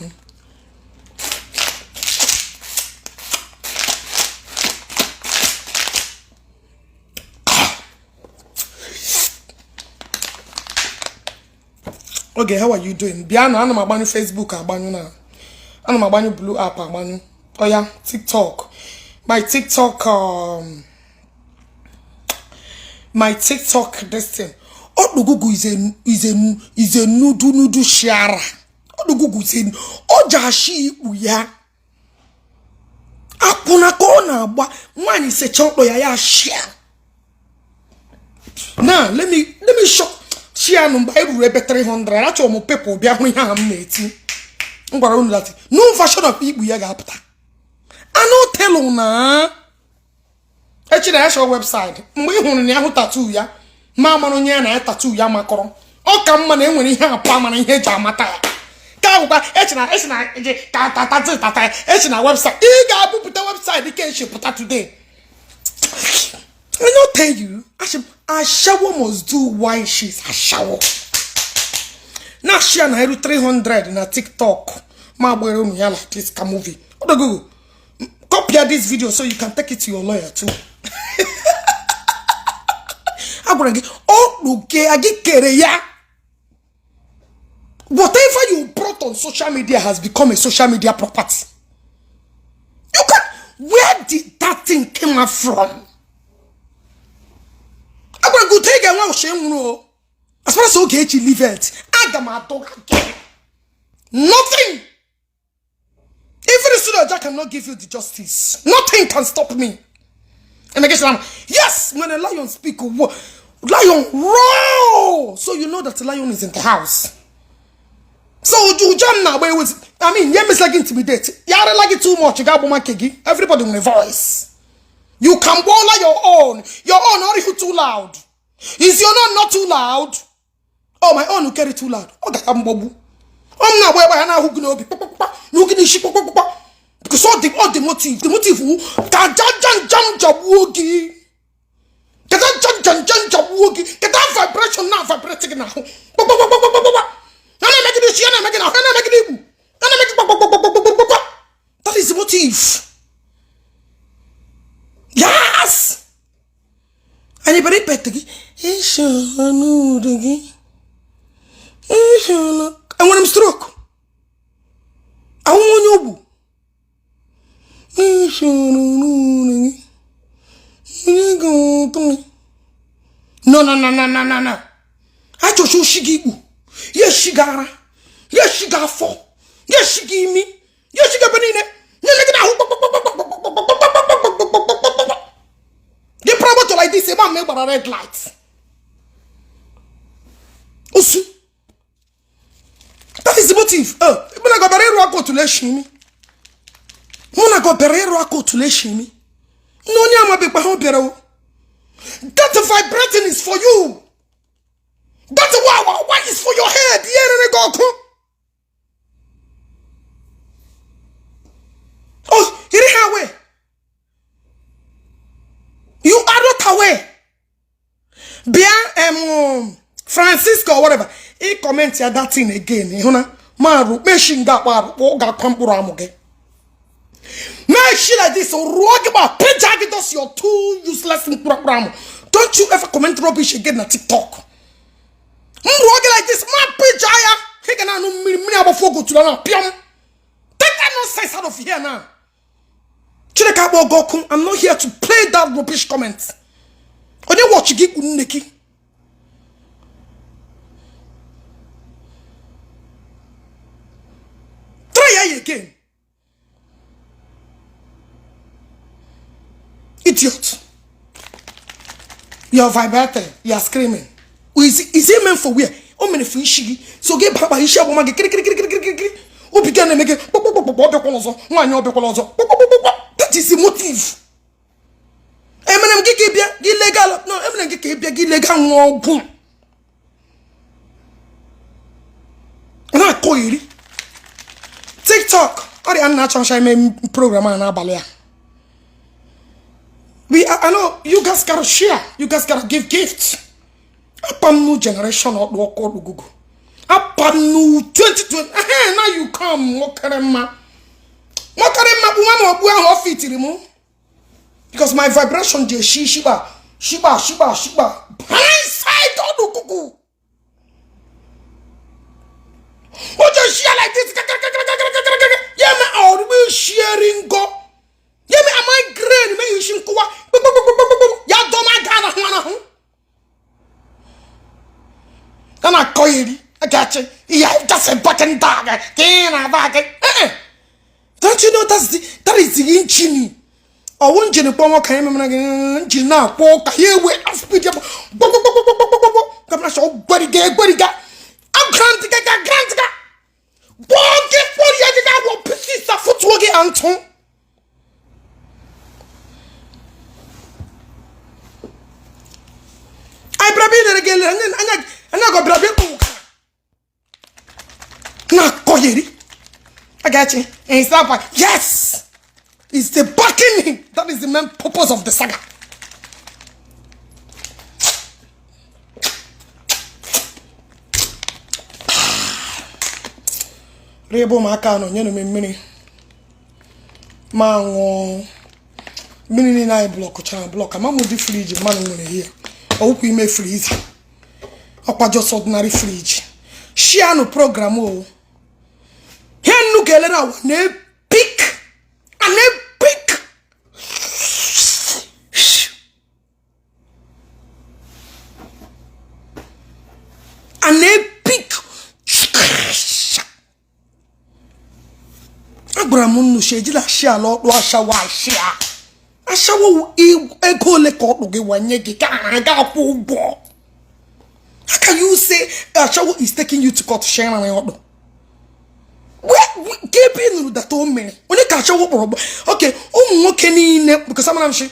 Okay, how are you doing? Bịanụ, ana m agbanyụ Facebook agbanyụ na ana m agbanyụ Blue app agbanyụ. Oh yeah, TikTok. My TikTok my TikTok this thing. Ọkpụgụgụ is a is a is a nudu nudu shiara. Ọkpụgụgụ is a ọ ji ashị ikpu ya. Akwụna ka ọ na-agba nwaanyị secha ọkpọ ya ya shia. Now let me show share nụ mgbe anyị ruru ebe 300 achọrọ m people bịa hụ ihe ahụ m na-eti. M gwara unu that new version of ikpu ya ga-apụta. Anụ telu na echi na ya show website mgbe ị hụrụ na ya hụ tattoo ya ma mara onye ya na ya tattoo ya makọrọ ọ ka mma na enwere ihe apụ amara ihe eji amata ya ka agwụkwa echi na echi na eji ka tata tata echi na website ị ga-abụpụta website ka echi pụta today. I no tell you, ashawo must do why she's ashawo. Na share na eru 300 na TikTok. Ma gbere unu ya like this ka movie. Odogugu, copy this video so you can take it to your lawyer too. Agwara gị, ọkpụ ke agị kere ya. Whatever you brought on social media has become a social media property. You can. Where did that thing came out from? Agwara gị ụtọ ị ga-enwe ụcha nwụrụ o. As far as Ogechi leave it, aga m atụ gị. Nothing. Even the studio cannot give you the justice. Nothing can stop me. And I guess yes, when a lion speak, lion roar. So you know that the lion is in the house. So you jam now, but it was, I mean, yeah, like intimidate. You are like it too much. You got everybody with a voice. You can bola your own. Your own are you too loud? Is your own not too loud? Oh, my own will carry too loud. Oh, I'm babu. I'm not where I now who be because all the motive, the motive ka jam jam jam jam ka jam jam jam jam wogi ka that vibration now vibrating now. Na na make this na make na na make ibu na na make. That is the motive. Yes. Anyị bere ipete gị ịshanụ gị ịshanụ enwere m stroke. Ahụ onye ogbu ịshanụ gị onye ga-ụtọ. No, no, no, no, no, no, no. Achọcha oshi gị ikpu ya eshi gị ara ya eshi gị afọ ya eshi gị imi ya eshi gị ebe niile nyere gị n'ahụ. Gị pụrụ moto like this ebe a ma gbara red light. Osu. That is the motive. Oh, mụ na gị ọbịara ịrụ aka otu na-eshi imi. Mụ na gị ọbịara ịrụ aka otu na-eshi imi. Na onye amabekwa ha ọ bịara o. That vibrating is for you. That wow wow is for your head. Ihe rere gị ọkụ. Oh, iri ha away. You are not aware. Bịa Francisco or whatever. Ị comment ya that thing again. Ị hụ na ma arụ meshi nga akpa arụ kpọ ga-akwa mkpụrụ amụ gị. Meshi like this rụọ gị ma pịja gị dos your two useless mkpụrụ amụ. Don't you ever comment rubbish again na TikTok. M rụọ gị like this ma pịja ya. Ị ga na-anụ mmiri mmiri agbafu ogo tụrụ na pịọm. Take that nonsense out of here now. Chineke akpọ gị ọkụ. I'm not here to play that rubbish comment. Onye watch gị kpu nne gị. Try again. Idiot. You're vibrating. You're screaming. Is it meant for where? O mere for ishi gị. So gị baba ishi agbama gị kiri kiri kiri kiri kiri. Obi gị na-eme gị kpọkpọkpọkpọ ọbịakwala ọzọ. Nwaanyị ọbịakwala ọzọ. Kpọkpọkpọkpọ. That is the motive. Emere m gị ka ị bịa gị legal. No, emere m gị ka ị bịa gị legal nwa ọgwụ. Na-akọ iri. TikTok. Ọrịa nna achọcha ime program a n'abalị a. I know you guys gotta share. You guys gotta give gifts. Apa new generation ọdụ ọkụ ọdụ Google. Apa new 2020. Now you come. Nwokere mma. Nwokere mma bụ nwa ma ọgbụ ahụ ọ fitiri mụ. Because my vibration dey shi shiba shiba shiba shiba. Inside ọdụ Google. O just share like this. Yeah, me ọdụ sharing go. Yeah, me am I grain me ishi nkuwa. Ya doma ga na hu na hu. Na koyiri. I got you. Yeah, just a button dog. Don't you know that is the engine? I want you to go can engine now. Walk here with speed. Come on, show buddy, buddy, I'm granting, granting. Walk it for you. Got pieces of foot Anton. I probably again and I got brother. Na koyeri. I got you. And it's not like, yes! It's the backing. That is the main purpose of the saga. Rebo maka no nyenu me mmiri. Ma nwo mmiri ni na block chana block. Ama mo di fridge man nwere here. Owukwu ime freezer. Ọkwa just ordinary fridge. Share program o. Ihe nnu ga-elere awa na epic an epic an epic. Agwara m nnu shi ejila shi ala ọkpụ ashawo ashia ashawo ego ole ka ọkpụ gị wanye gị ka ha ga-akwụ ụgwọ. How can you say ashawo is taking you to court share na ọkpụ? Ka ebe ị nụrụ data o mere onye ka ashawo kpọrọ? Okay, ụmụ nwoke niile, because amara m shi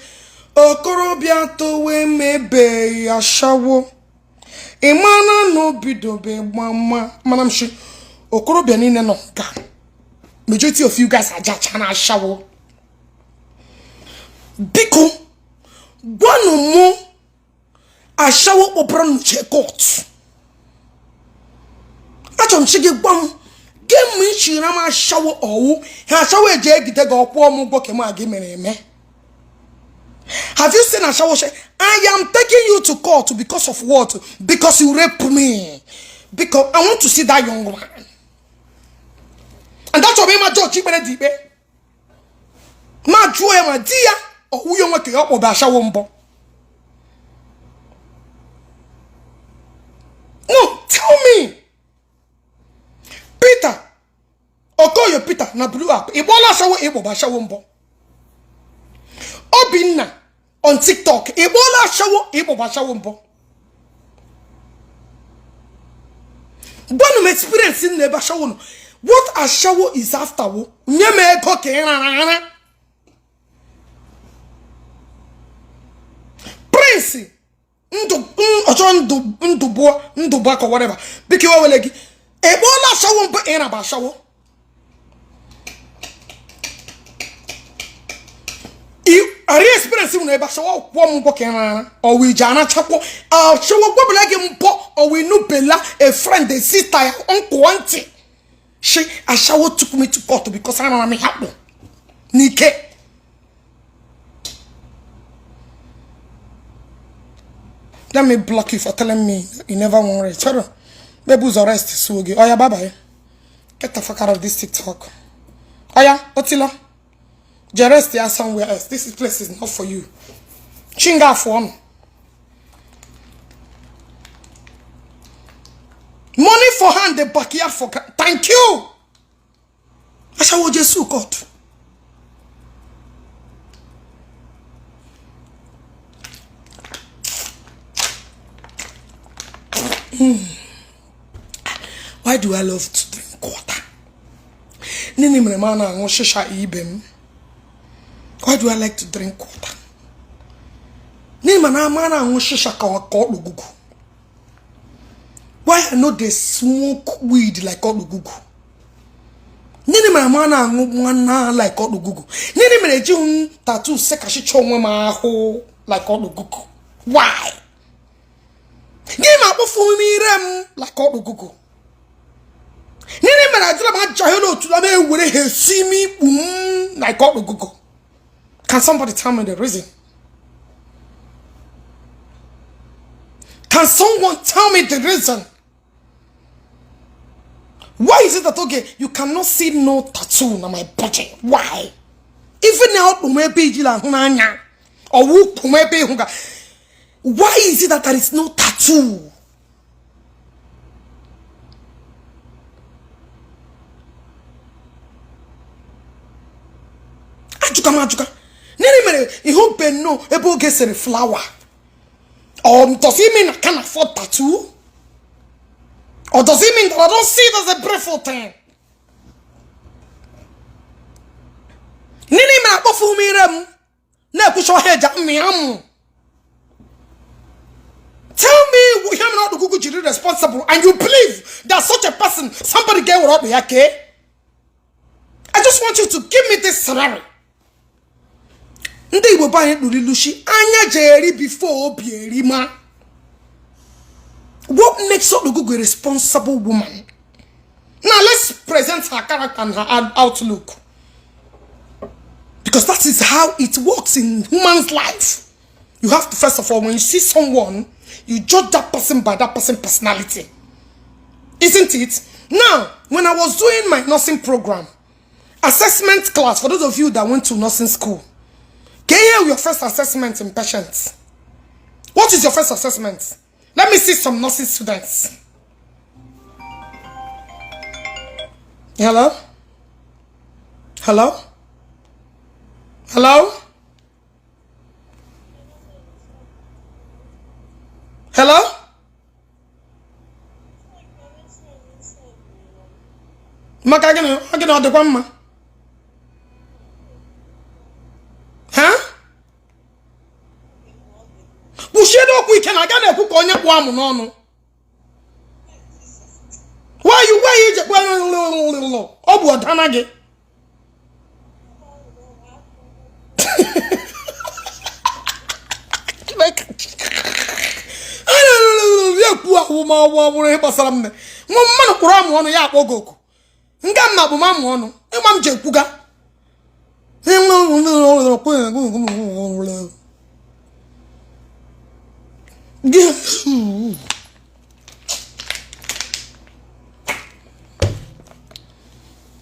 okorobịa towe mebe ashawo ị mara na obidobe gbama mana m shi okorobịa niile nọ nga, majority of you guys ajacha na ashawo. Biko gwanụ mụ ashawo kpọpụrụ nche court. Achọrọ m chi gị gwa m gemgbe ị chiri m ashawo ọwụ ha ashawo eji egide gị ọkwụọ m ụgwọ ka m gị mere eme. Have you seen ashawo? I am taking you to court because of what? Because you raped me. Because I want to see that young man. And that's why my judge ikpere dị ikpe. Ma jụọ ya ma di ya ọwụ ya nwoke ya ọkpọbe ashawo mbọ. No, tell me. Peter Okoye Peter na Blue App. Ị gbọọla ashawo ịkpọba ashawo mbọ. Obinna on TikTok. Ị gbọọla ashawo ịkpọba ashawo mbọ. Gwanụ m experience m na ebe ashawo nọ. What ashawo is after wo? Nye m ego ka ị rara ara. Prince ndụ ọchọ ndụ ndụbụọ ndụbụọ ka whatever. Biko iwe wele gị. Ị gbọọla ashawo mbụ ị raba ashawo. Ari experience nwere ebe ashawo kwụọ m ụgwọ ka ị rara ọwụ iji anachakwọ ashawo gwabela gị mbọ ọwụ inubela a friend, a sister ya uncle, auntie she ashawo took me to court because anara m ya kpụ n'ike. Let me block you for telling me you never won rest. Hold on. Maybe ụzọ rest so gị. Oya, bye bye. Get the fuck out of this TikTok. Oya, Otilo. Je rest here somewhere else. This place is not for you. Chinga for money for hand, the backyard for thank you. Ashawo Jesu God. Why do I love to drink water? Nini mere ma na-aṅụ shisha ibe m. Why do I like to drink water? Nini ma na ama na-aṅụ shisha ka ọkpụgugu. Why I no dey smoke weed like ọkpụgugu? Nini mere ma na-aṅụ nwanna like ọkpụgugu? Nini mere eji m tattoo sekashicha onwe m ahụ like ọkpụgugu? Why? Gịnị ma akpọfu m ire m like ọkpụgugu? Nini mere ajụla m ajahịla otu na m ewere ha esi m ikpu m like ọkpụgugu? Can somebody tell me the reason? Can someone tell me the reason? Why is it that, okay, you cannot see no tattoo on my body? Why? Even now, why is it that there is no tattoo? Ajuka majuka. Nini mere ihu no ebe oge sere flower. Or does it mean I can't afford tattoo? Or does it mean that I don't see it as a beautiful thing? Nini mere akpọfu m ire m na-ekwucha ọhịa eji amị amụ. Tell me, him not Google jiri responsible, and you believe that such a person, somebody get what up okay? I just want you to give me this salary. Ndị Igbo be anyị kpuru ilu shi anya jeri before obi eri ma. What makes Odugugu a responsible woman? Now let's present her character and her outlook. Because that is how it works in human's life. You have to, first of all, when you see someone, you judge that person by that person's personality. Isn't it? Now, when I was doing my nursing program, assessment class, for those of you that went to nursing school, can you hear your first assessment in patients? What is your first assessment? Let me see some nursing students. Hello? Hello? Hello? Hello? Maka gịnị ọ gịnị ọ dịkwa mma? Ha? Kwuchie okwu ike na aga na-ekwu ka onye kpụ amụ n'ọnụ. Why you why you ọ bụ ọdana gị? Ekwu ahụ ma ọ bụrụ ihe gbasara m nwa mmadụ kpụrụ amụ ọnụ ya akpọ gị oku nga m na abụ m amụ ọnụ ịgba m ji ekwuga.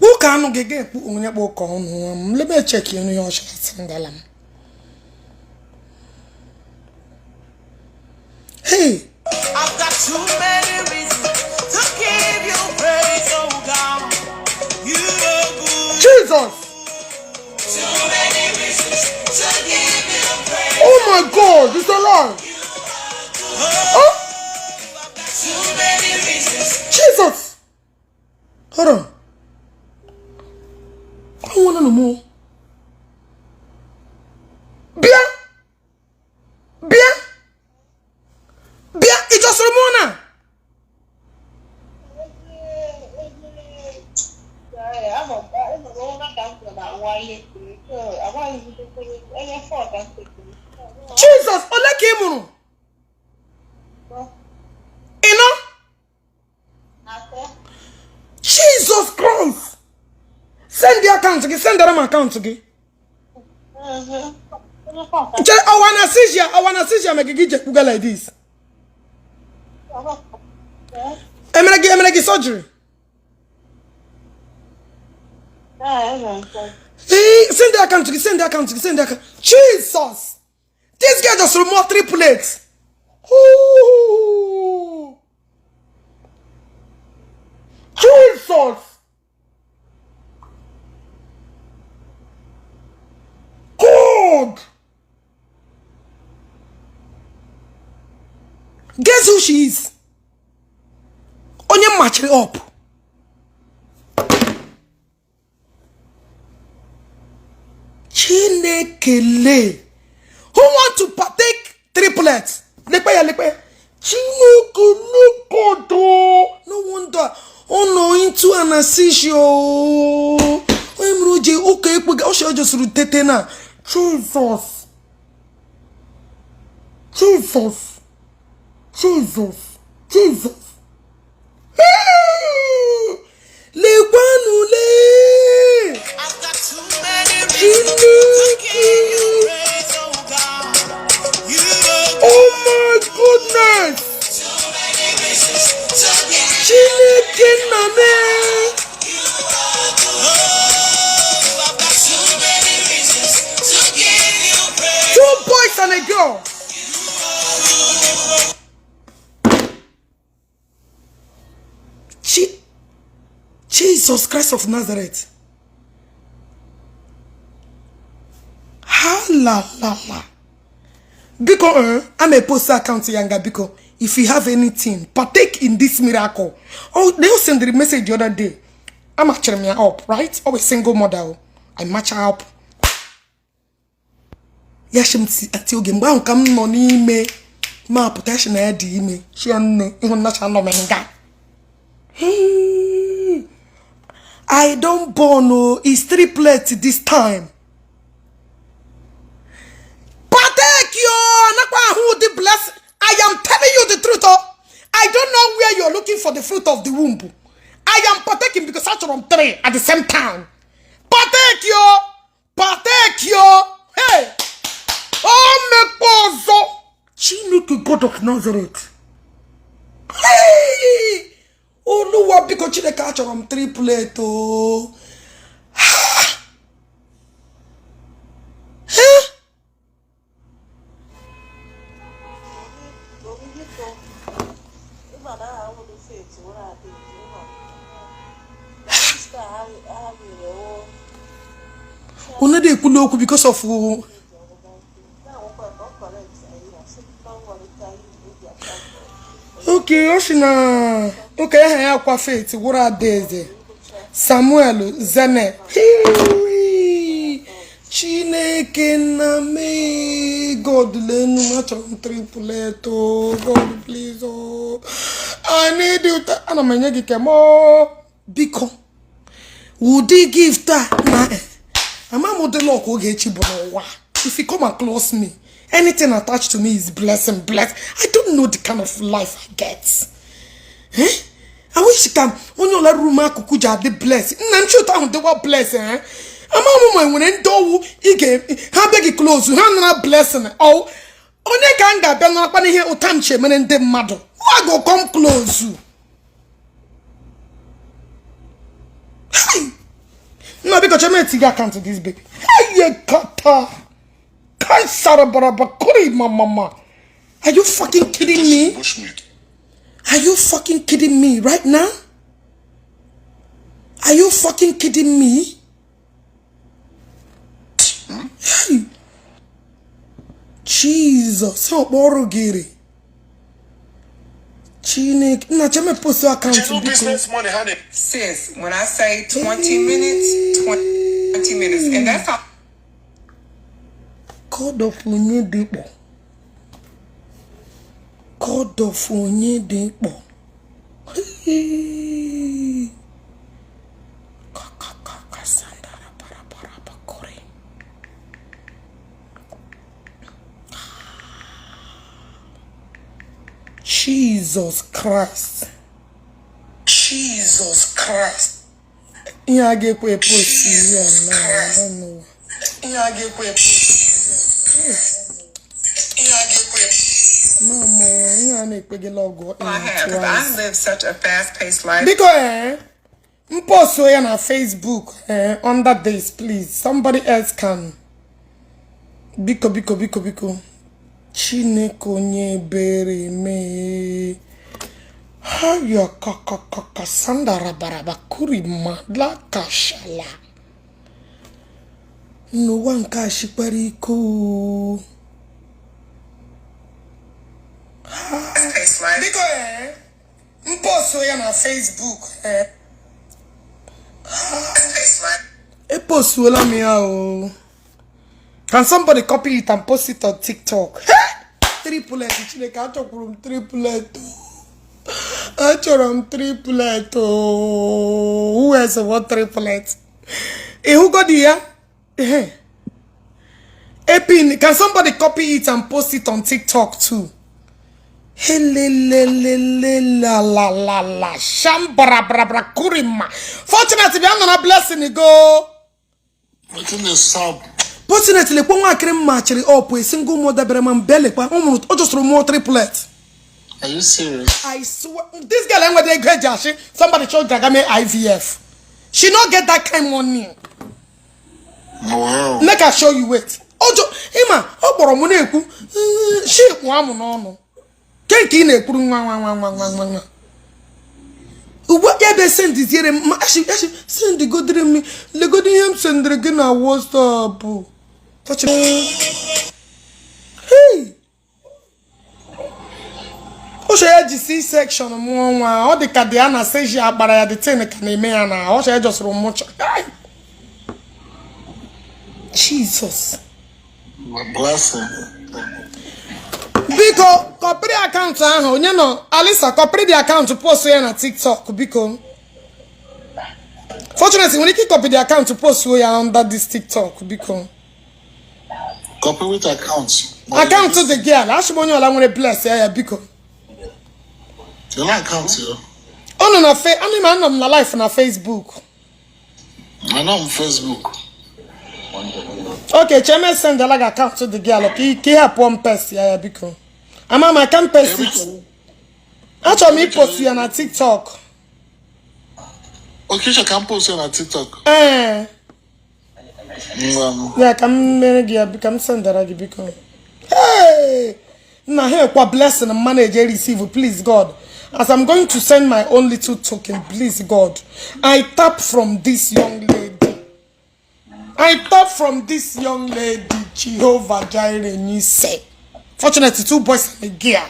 Ụka anụ gị ga-ekpu onye kpọ ụka ọnụ m lebe cheki ịnụ ya ọcha sandala m. Hey! I've got too many reasons to give you praise, oh God. You are good. Jesus! Too many reasons to give you praise. Oh my God, it's alive! Oh! I've got too many reasons. Jesus! Hold on. I want to know more. Bịa! Bịa! Bịa! Ị chọsịrị mụ na? Jesus! Ole ka ị mụrụ? Ị nọ? Jesus Christ! Send the account gị, send m account gị. Che, ọwa anesthesia, ọwa anesthesia mere gị je kwuga like this. Emere gị surgery? Hey, send the account gị, send the account gị, send the account. Jesus! This guy just removed 3 plates. Ooh. Jesus! God! Guess who she is? Onye match it up. Chinekele. Who want to partake triplets? Lekpe ya, lekpe. Chineke lekodo. No wonder. Oh no, into anesthesia. Onye mere o ji ụka ekwe o shi o josuru tete na. Jesus. Jesus. Jesus. Jesus. Lekwanụ le. I've got too many reasons to give you praise, oh God. You are Oh my goodness. too many reasons to give Chineke nna m. you are good. Oh, I've got too many reasons to give you praise. 2 boys and a girl. Jesus Christ of Nazareth. Ha la la la. Biko, I'm a post account yanga biko. If you have anything, partake in this miracle. Oh, they all sent the message the other day. I'm actually me up, right? Oh, a single mother. I match her up. Ya shim ati oge mgbe ahụ ka m nọ n'ime ma pụta shi na ya dị ime shi ya nne ịhụ nnacha nọ m nga. Hey, I don't born oh, it's triplet this time. Partake yo, nakwa ahụ the bless. I am telling you the truth oh. I don't know where you're looking for the fruit of the womb. I am partaking because I am 3 at the same time. Partake yo, partake yo. Hey. Oh, me Chineke God of Nazareth. Hey! Biko Chineke, achọrọ m triplet o. Unu dị ekwula okwu because of okay. Ọ sị na okay, aha ya kwa Faith wụrụ Adaeze Samuel Zene. Chineke na mee, God lenu m, achọrọ m triplet o. God, please o, I need you. Ana m enye gị kem biko, ụdị gift a na ama m ụdị luck Ogechi bụ n'ụwa. If you come across me, anything attached to me is blessing, bless. I don't know the kind of life I get, eh? I wish ka onye ọla ruru m akụkụ ji adị bless. Nna m chi ụtọ ahụ dịwa bless, eh? Ama m ma nwere ndị ọwụ ị ga ha bịa gị close, ha nara blessing. Ọ onye ka m ga-abịa narakwa n'ihe ụta m chi emere ndị mmadụ? Who go come close? Hey! Nna, biko cheme etiga account this baby. Hey, kata kansara baraba kuri mama. Are you fucking kidding me? Are you fucking kidding me right now? Are you fucking kidding me? Hey. Jesus, ọ kpọrọ gịrị Chineke nna, cheme post account biko. Sis, when I say 20 minutes, 20 minutes. And that's all. God of Onyedikpo. God of Onyedikpo. Hey. Ka sandara para para bakore. Jesus Christ. Jesus Christ. Ihe a ga-ekwe post ihe online, I don't know. Ihe a ga-ekwe post. Ihe a ga-ekwe. Mama, ihe a na-ekpegela ọgụ. I have. 'Cause I live such a fast-paced life. Biko, eh, m post ya na Facebook, eh, under this, please. Somebody else can. Biko, biko, biko, biko. Chineke onye ebere mee. Haya kakakaka sandara baraba kuri ma la kashala. N'ụwa nke a shikwara ike o. Fast-paced life. Biko, eh, m post ya na Facebook, eh. Fast-paced life. Epostuola m ya o. Can somebody copy it and post it on TikTok? Triplet, Chineke, achọkwuru m triplet o. Achọrọ m triplet o. Who else want triplet? Ịhụgodi ya? Ehe. Epin, can somebody copy it and post it on TikTok too? Helelelele la la la la shambra bra bra kurima. Fortunately, bịa nọ na blessing go. Wetin dey sup? Fortunately, lekwa nwaakịrị m machiri up, a single mother bịara ma mbe lekwa ọ mụrụ, ọ jụsụrụ mụọ triplet. Are you serious? I swear, this girl enwere ego eji achị somebody chọọ ga mee IVF. She no get that kind money. Wow. Make I show you, wait. Ojo ịma ọ kpọrọ m na-ekwu shi kpụọ amụ n'ọnụ ke nke ị na-ekwuru nwa nwa nwa nwa nwa nwa nwa ugbu a ya bịa sendiziere m ma ashi ashi sendigodiri m legodi ihe m sendịrị gị na WhatsApp. Hey! Ọchọ ya ji C-section mụọ nwa, ọ dị ka dị anaesthesia agbara ya, the thing ka na-eme ya na ọchọ ya jọsịrị mụcha. Hey! Jesus. Blessing. Biko, kọpịrị account ahụ onye nọ. Alisa, kọpịrị dị account, post ya na TikTok, biko. Fortunately, nwere ike ịkọpị dị account, post ya under this TikTok, biko. Copy which account? Account the girl. Achị m onye ọla nwere bless ya ya, biko. Your account here. Ọ nọ na fe anụ m, anọ m na live na Facebook. I know on Facebook. Okay, cheme send ala gị account the girl ka ihe pụọ m paste ya ya, biko. Ama m, I can paste it. Achọrọ m ipost ya na TikTok. Okay, ka m post ya na TikTok. Ee. Ngwa. Ya ka m mere gị ya, ka m sendara gị, biko. Hey! Nna ha ekwa blessing mma na-eje receive. Please God, as I'm going to send my own little token, please God, I tap from this young lady, I tap from this young lady. Jehovah Jireh Nise. Fortunately, two boys and a girl.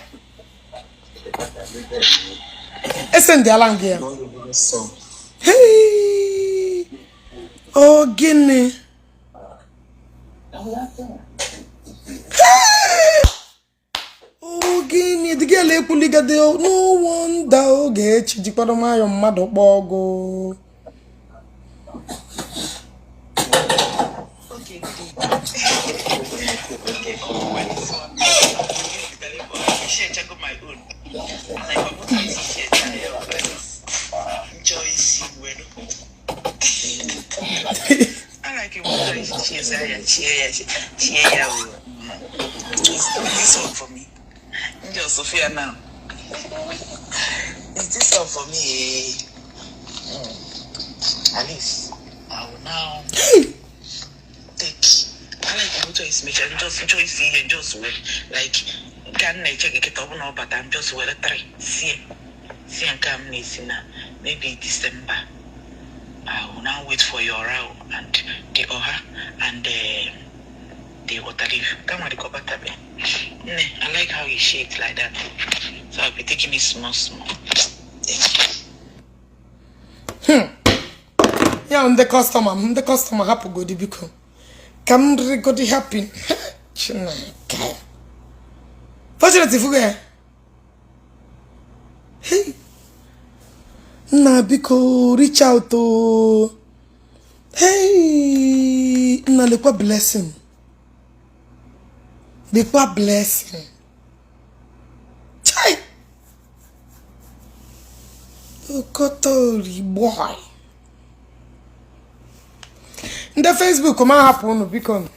Esendịala m gị ya. Hey! Oh, gịnị? Hey! Oh, gịnị? The girl ekwuligade. No wonder Ogechi jikwara nwayọ mmadụ kpọọ ọgụ. Okay, okay, oh, well, this one. Share my own. And I promote it share enjoy see well. I like it when I share share share. Is this one for me? Just Sophia now. Is this one for me? At least I will now take. I like motor is major. Just enjoy see and just well. Like can I check it up no, but I'm just well three. See, see and come now. Maybe December. I will now wait for your row and the oha and the water leaf. Come on, the copper tab. I like how you shake like that. So I'll be taking it small, small. Thank you. Ya ndị customer m, ndị customer, hapụgodi biko, ka m rigodi happy. Chineke, fortunately fugo ya. Hey! Nna, biko, reach out o. Hey! Nna, lekwa blessing, lekwa blessing. Chai! Okotorigbo. Ndị Facebook, ma hapụ unu, biko.